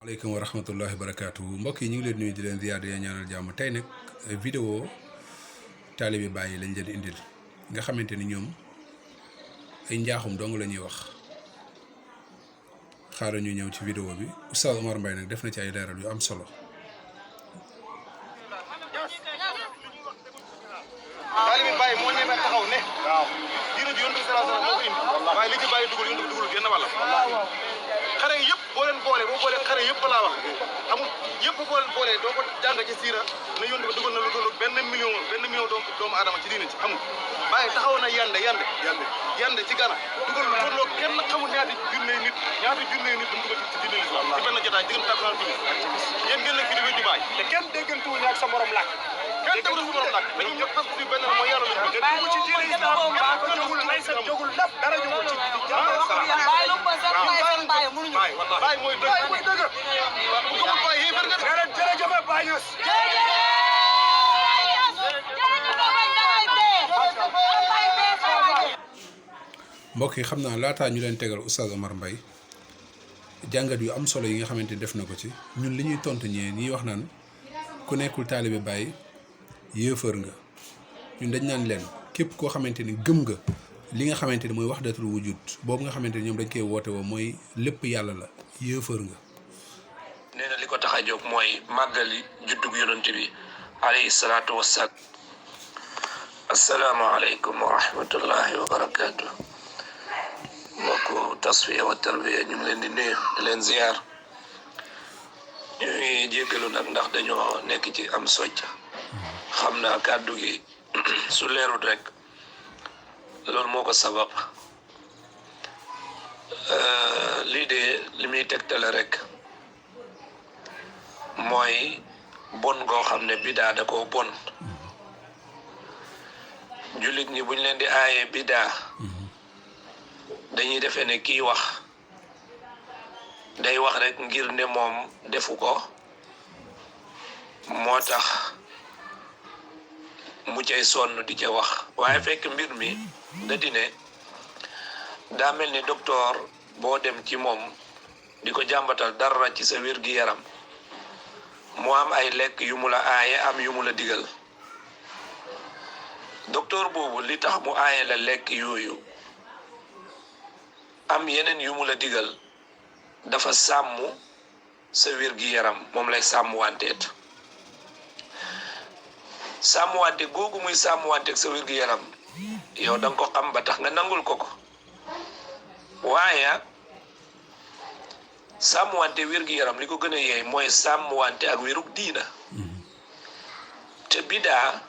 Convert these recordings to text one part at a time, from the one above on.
aleykum wa rahmatullahi wa barakaatu mbokk yi ñu ngi leen nuyu di leen ziyaar di leen ñaanal jàmm tey nag vidéo taalibe Baay lañ leen indil nga xamante ni ñoom ay njaaxum dong la ñuy wax xaaral ñu ñëw ci vidéo bi Oustaz Omar Mbaye nag def na ci ay leeral yu am solo. taalibe Baay moo ñeme taxaw ne waaw diina ji Yonent bi sallallahu alayhi wa sallam moo ko indi waaye li ci Baay dugal Yonent bi dugal génn wàllam xare yëpp boo leen boole boo boolee xare yëpp laa wax amul yëpp boo leen boolee doo ko jàng ci siira ne Yonent bi dugal na lu tollu benn million doomu aadama ci diina ci amul Baay taxaw na yande ci Gana dugal lu tolloo kenn xamul ñaati junney nit duñ dugal ci diina l'islam ci benn jotaay diggante takkusaan timis yéen ngeen nekk fi di weddi Baay te kenn déggantuwuñu ak sa morom làkk kenn tegul su borom nag dañu ñëpp parce que benn mooy yàlla lañu bëgg dugg ci diine islam baa ko jógul may sa jógul lépp dara jógul ci Baay mooy dëgg bu jógul Baay yéefar nga jërëjëf Baay Ñas mbokk yi xam naa laataa ñu leen tegal Oustaz Omar Mbaye jàngat yu am solo yi nga xamante ni def na ko ci ñun li ñuy tontu ñee ñiy wax naan ku nekkul taalibe Baay yéefar nga ñun dañ naan leen képp koo xamante ni gëm nga li nga xamante ni mooy wahdatul wujud boobu nga xamante ni ñoom dañ koy woote woo mooy lépp yàlla la yéefar nga. nee na li ko tax a jóg mooy màggali juddug yonent bi alayhi salaatu wassalaam. assalaamu aleykum wa rahmatullahi wa barakaatu. mbokku tasfiya wa tarbiya ñu ngi leen di nuyu di leen ziyaar ñu ngi jéggalu nag ndax dañoo nekk ci am socc xam naa kàddu gi su leerut rek loolu moo ko sabab lii de li muy tegtale rek mooy bon goo xam ne bidaa da koo bon jullit ñi buñ leen di aaye bidaa dañuy defee ne kii wax day wax rek ngir ne moom defu ko moo tax mu cay sonn di ca wax waaye fekk mbir mi da di ne daa mel ni docteur boo dem ci moom di ko jàmbatal dara ci sa wér-gi-yaram mu am ay lekk yu mu la aaye am yu mu la digal docteur boobu li tax mu aaye la lekk yooyu am yeneen yu mu la digal dafa sàmm sa wér-gi-yaram moom lay sàmmwanteet sàmmwante googu muy sàmmwanteeg sa wér-gi-yaram yow da nga ko xam ba tax nga nangul ko waaye sàmmwante wér-gi-yaram li ko gën a yeey mooy sàmmwante ak wérug diina te bidaa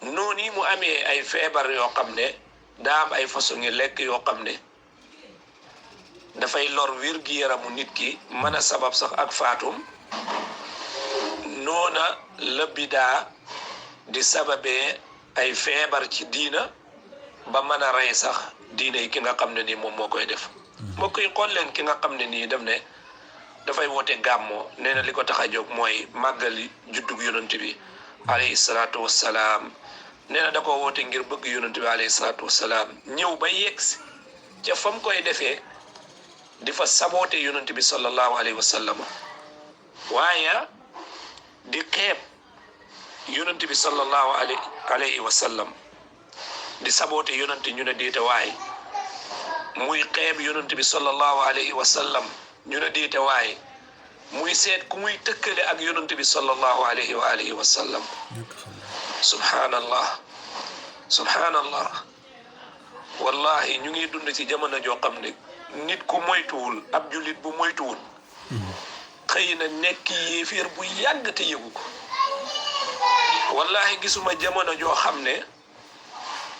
noonu yi mu amee ay feebar yoo xam ne daa am ay façon ngi lekk yoo xam ne dafay lor wér-gi-yaramu nit ki mën a sabab sax ak faatum noona la bidaa di sababee ay feebar ci diina ba mën a rey sax diina yi ki nga xam ne nii moom moo koy def mbokk yi xool leen ki nga xam ne nii def ne dafay woote gàmmoo nee na li ko tax a jóg mooy màggali juddug yonent bi alayhi salaatu wassalaam nee na da ko woote ngir bëgg yonent bi alayhi salaatu wassalaam ñëw ba yegsi ca fam koy defee di fa saboote yonent bi sallallahu alayhi wa sallam waaye di xeeb yonent bi sallallahu alayhi wa sallam di saboote yonent ñu ne diite waay muy xeeb yonent bi sallallahu alayhi wa sallam ñu ne diite waay muy seet ku muy tëkkale ak yonent bi sallallahu alayhi wa alihi wa sallam subhanallah wallahi ñu ngi dund ci jamono joo xam ne nit ku moytuwul ab jullit bu moytuwul xëy na nekk yéeféer bu yàgg te yëgu ko wallahi gisuma jamono joo xam ne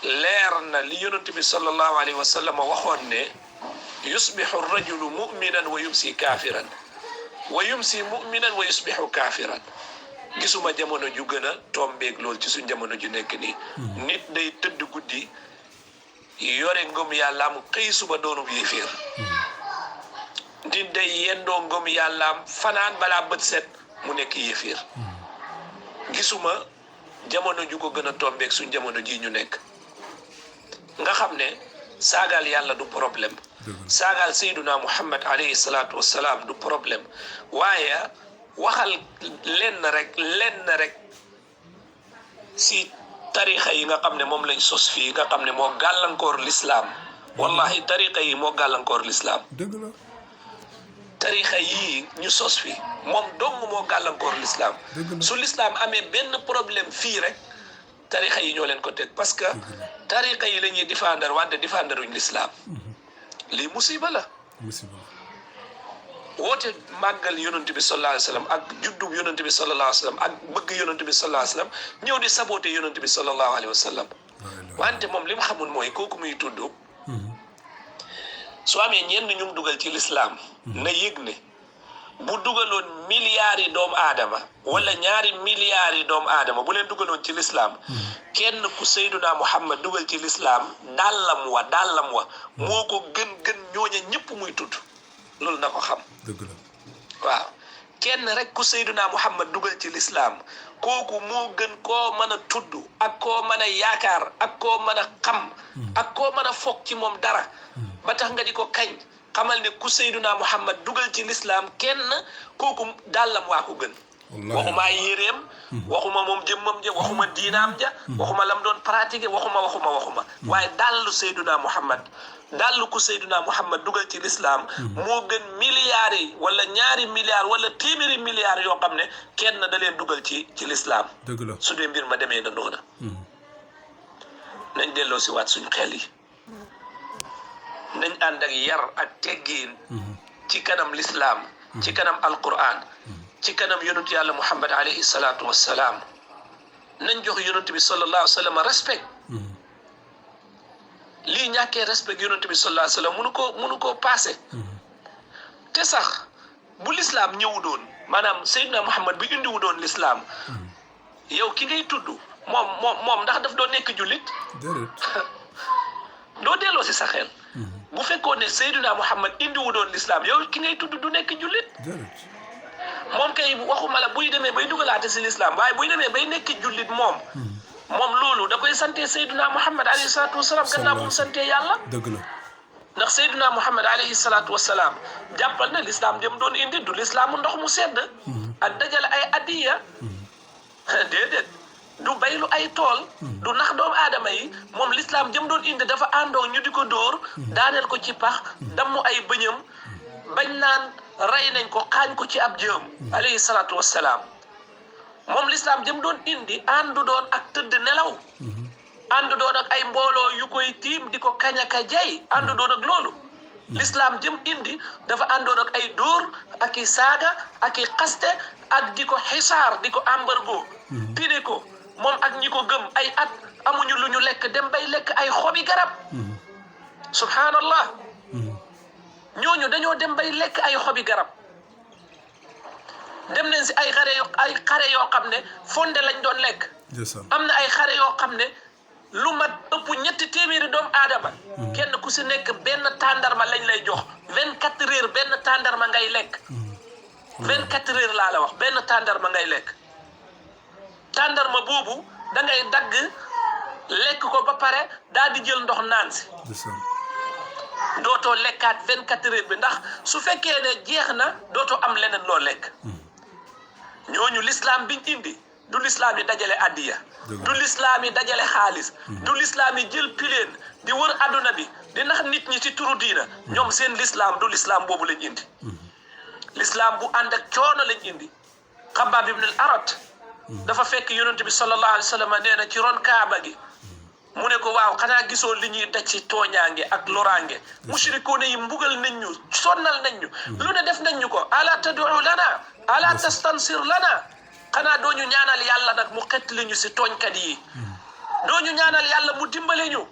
leer na li yonent bi sallallahu alayhi wa sallam waxoon ne yusbixu rajulu muminan wa yumsi kaafiran wa yumsi muminan wa yusbixu kaafiran gisuma jamono ju gën a tombeeg lool ci suñ jamono ju nekk nii nit day tëdd guddi yore ngëm yàllaam xëy suba doonub yéeféer nit day yendoo ngëm yàllaam fanaan balaa bët set mu nekk yéeféer gisuma jamono ju ko gën a tombeeg suñ jamono ji ñu nekk nga xam ne saagal yàlla du problème saagal Seyduna Muhammad alayhi salaatu wassalaam du problème waaye waxal lenn rek si tarixa yi nga xam ne moom lañ sos fii nga xam ne moo gàllankoor l'islam wallahi tarixa yi moo gàllankoor l'islam dëgg la tarixa yi ñu sos fii moom dong moo gàllankoor l'islam su l'islam amee benn problème fii rek tarixa yi ñoo leen ko teg parce que tarixa yi la ñuy défendre wante défendre uñ l'islam lii musiba la woote màggal yonent bi sallallahu alayhi wa sallam ak juddub yonent bi sallallahu alayhi wa sallam ak bëgg yonent bi sallallahu alayhi wa sallam ñëw di saboté yonent bi sallallahu alayhi wa sallam wante moom li mu xamul mooy kooku muy tudd su amee ñenn ñu mu dugal ci l'islam na yëg ne bu dugaloon milliards yi doomu aadama wala ñaari milliards yi doomu aadama bu leen dugaloon ci l'islam kenn ku Seyduna Muhammad dugal ci l'islam dàllam wa moo ko gën ñooña ñëpp muy tudd loolu na ko xam dëgg la waaw kenn rek ku Seyduna Muhammad dugal ci l'islam kooku moo gën koo mën a tudd ak koo mën a yaakaar ak koo mën a xam ak koo mën a foog ci moom dara ba tax nga di ko kañ xamal ne ku Seyduna Muhammad dugal ci l'islam kenn kooku dàllam waa ko gën waxuma ay yéreem waxuma moom jëmmam ja waxuma diinaam ja waxuma lam doon pratiquer waxuma waaye dàllu Seyduna Muhammad dàllu ku Seyduna Muhammad dugal ci l'islam moo gën milliards yi wala ñaari milliards wala téeméeri milliards yoo xam ne kenn da leen dugal ci l'islam dëgg la su dee mbir ma demee na noona nañ delloo si waat suñu xel yi nañ ànd ak yar ak teggiin ci kanam l'islam ci kanam alquran ci kanam yonent yàlla Muhammad alayhi salaatu wassalaam nañ jox yonent bi sallallahu alayhi wa sallam respect lii ñàkkee respect yonent bi sallallahu alayhi wa sallam mënu koo passé te sax bu l'islam ñëwu doon maanaam Seydina Muhammad bi indiwu doon l'islam yow ki ngay tudd moom ndax daf doo nekk jullit doo delloo si sa xel bu fekkoon ne Seydina Muhammad indiwu doon l'islam yow ki ngay tudd du nekk jullit moom kay waxuma la buy demee bay dugalaate si l'islam waaye buy demee bay nekk jullit moom loolu da koy sante Seydina Muhammad alayhi salaatu wasalaam gannaaw bu mu sante yàlla dëgg la ndax Seydina Muhammad alayhi salaatu wasalaam jàppal na l'islam dem doon indi du l'islam ndox mu sedd ak dajale ay addiya déedéet du baylu ay tool du nax doomu aadama yi moom l'islam jëm doon indi dafa àndoo ñu di ko dóor daaneel ko ci pax dammu ay bëñam bañ naan rey nañ ko xaañ ko ci ab jëm alayhi salaatu wassalaam moom l'islam jëm doon indi àndu doon ak tëdd nelaw àndu doon ak ay mbooloo yu koy tiim di ko kañaka jay àndu doon ak loolu l'islam jëm indi dafa àndoon ak ay dóor ak i saaga ak i xaste ak di ko xisaar di ko embargo pine ko moom ak ñi ko gëm ay at amuñu lu ñu lekk dem bay lekk ay xobi garab subhanallah ñooñu dañoo dem bay lekk ay xobi garab dem nañ si ay xare yoo xam ne fonde lañ doon lekk am na ay xare yoo xam ne lu mat ëpp 200 doomu aadama kenn ku si nekk benn tàndarma lañ lay jox 24 heures benn tàndarma ngay lekk 24 heures laa la wax benn tàndarma ngay lekk tàndarma boobu da ngay dagg lekk ko ba pare daal di jël ndox naan si dootoo lekkaat 24 heures bi ndax su fekkee ne jeex na dootoo am leneen loo lekk ñooñu l'islam biñ indi du l'islam yi dajale addiya du l'islam yi dajale xaalis du l'islam yi jël pileen di wër adduna bi di nax nit ñi ci turu diina ñoom seen l'islam du l'islam boobu lañ indi l'islam bu ànd ak coono lañ indi Xabbaab ibn al-Arat dafa fekk yonent bi sallallahu alayhi wa sallam nee na ci ron kaaba gi mu ne ko waaw xanaa gisoo li ñuy daj ci tooñaange ak loraange mushrikoone yi mbugal nañ ñu sonnal nañ ñu lu ne def nañ ñu ko ala tad'u lana ala tastansir lana xanaa doo ñu ñaanal yàlla nag mu xettali ñu si tooñkat yi doo ñu ñaanal yàlla mu dimbale ñu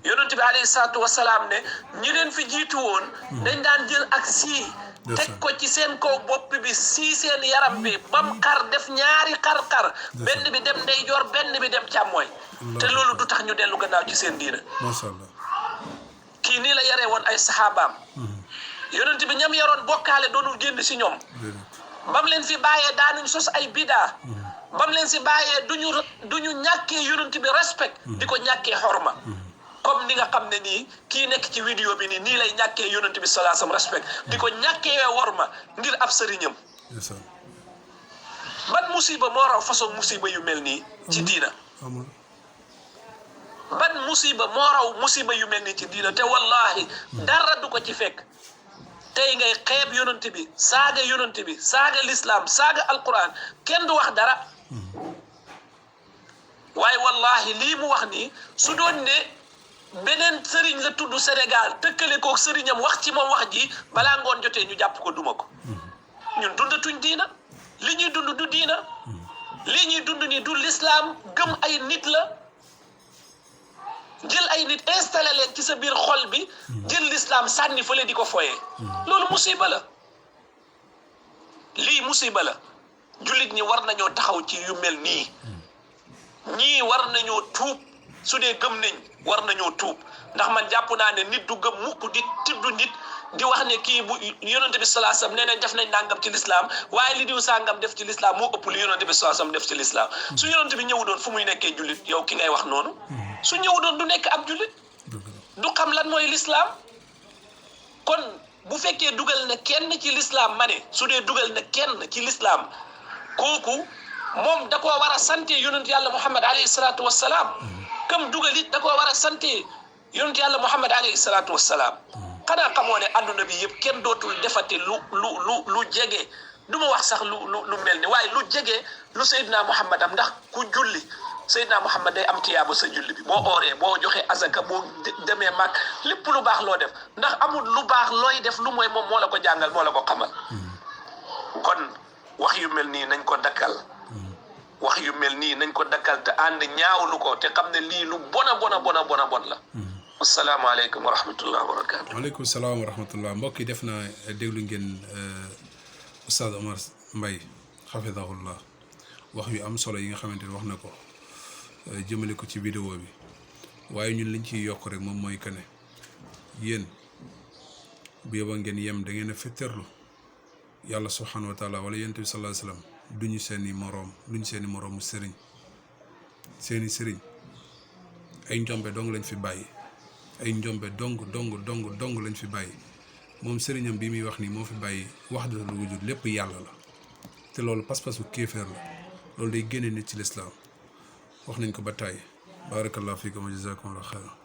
yonent bi alayhi salaatu wasalaam ne ñi leen fi jiitu woon dañ daan jël ak sii teg ko ci seen kaw bopp bi sii seen yaram bi bam xar def ñaari xar-xar benn bi dem ndeyjoor benn bi dem càmmooy te loolu du tax ñu dellu gannaaw ci seen diina mashallah kii nii la yaree woon ay saxaabaam yonent bi ñam yaroon bokkaale doonul génn si ñoom bam leen fi bàyyee daanuñ sos ay bidaa bam leen si bàyyee duñu ñàkkee yonent bi respect di ko ñàkkee xorma comme ni nga xam ne nii kii nekk ci vidéo bi nii lay ñàkkee yonent bi sallallahu alayhi wasallam respect di ko ñàkkee worma ngir ab sëriñam ban musiba moo raw façon musiba yu mel nii ci diina ban musiba moo raw musiba yu mel nii ci diina te wallahi dara du ko ci fekk tey ngay xeeb yonent bi saaga yonent bi saaga l'islam saaga alquran kenn du wax dara waaye wallahi lii mu wax nii su doon ne beneen sëriñ la tudd Sénégal tëkkale koog sëriñam wax ci moom wax ji balaa ngoon jotee ñu jàpp ko duma ko ñun dundatuñ diina li ñuy dund du diina li ñuy dund ni du l'islam gëm ay nit la jël ay nit installé leen ci sa biir xol bi jël l'islam sànni fële di ko foyee loolu musiba la lii musiba la jullit ñi war nañoo taxaw ci yu mel nii ñii war nañoo tuub su dee gëm nañ war nañoo tuub ndax man jàpp naa ne nit du gëm mukk di tiddu nit di wax ne kii bu yonent bi sallallahu alayhi wasallam nee nañ def nañ nangam ci l'islam waaye li diw sangam def ci l'islam moo ëpp li yonent bi sallallahu alayhi wasallam def ci l'islam su yonent bi ñëwu doon fu muy nekkee jullit yow ki ngay wax noonu su ñëwu doon du nekk ab jullit du xam lan mooy l'islam kon bu fekkee dugal na kenn ci l'islam ma ne su dee dugal na kenn ci l'islam kooku moom da koo war a sante yonent yàlla Muhammad alayhi salaatu wassalaam comme dugal it da koo war a sante yonent yàlla Muhammad alayhi salaatu wassalaam xanaa xamoo ne adduna bi yëpp kenn dootul defati lu jege du ma wax sax lu mel ni waaye lu jege lu Seydina Muhammad am ndax ku julli Seydina Muhammad day am tiyaaba sa julli bi boo ooree boo joxee azaka boo demee mag lépp lu baax loo def ndax amul lu baax looy def lu mooy moom moo la ko jàngal moo la ko xamal kon wax yu mel nii nañ ko dakkal wax yu mel nii nañ ko dakkal te ànd ñaawlu ko te xam ne lii lu bon la asalaamaaleykum wa rahmatullah wa barakatu waaleykum salaam wa rahmatullah mbokk yi def naa déglu ngeen Oustaz Omar Mbaye xafidahullah wax yu am solo yi nga xamante ne wax na ko jëmale ko ci vidéo bi waaye ñun liñ ciy yokk rek moom mooy que ne yéen bu yóbba ngeen yem da ngeen a fetterlu yàlla subhanahu wa taala wala yonent bi sallallahu alayhi wasallam duñu seeni moroomu sëriñ seeni sëriñ ay njombe dong lañ fi bàyyi ay njombe dong lañ fi bàyyi moom sëriñam bi muy wax nii moo fi bàyyi wahdatul wujud lépp yàlla la te loolu pas-pasu kéeféer la loolu day génne nit ci lislaam wax nañ ko ba tàyyi barakallahu fiikum wa jazakumullahu xayran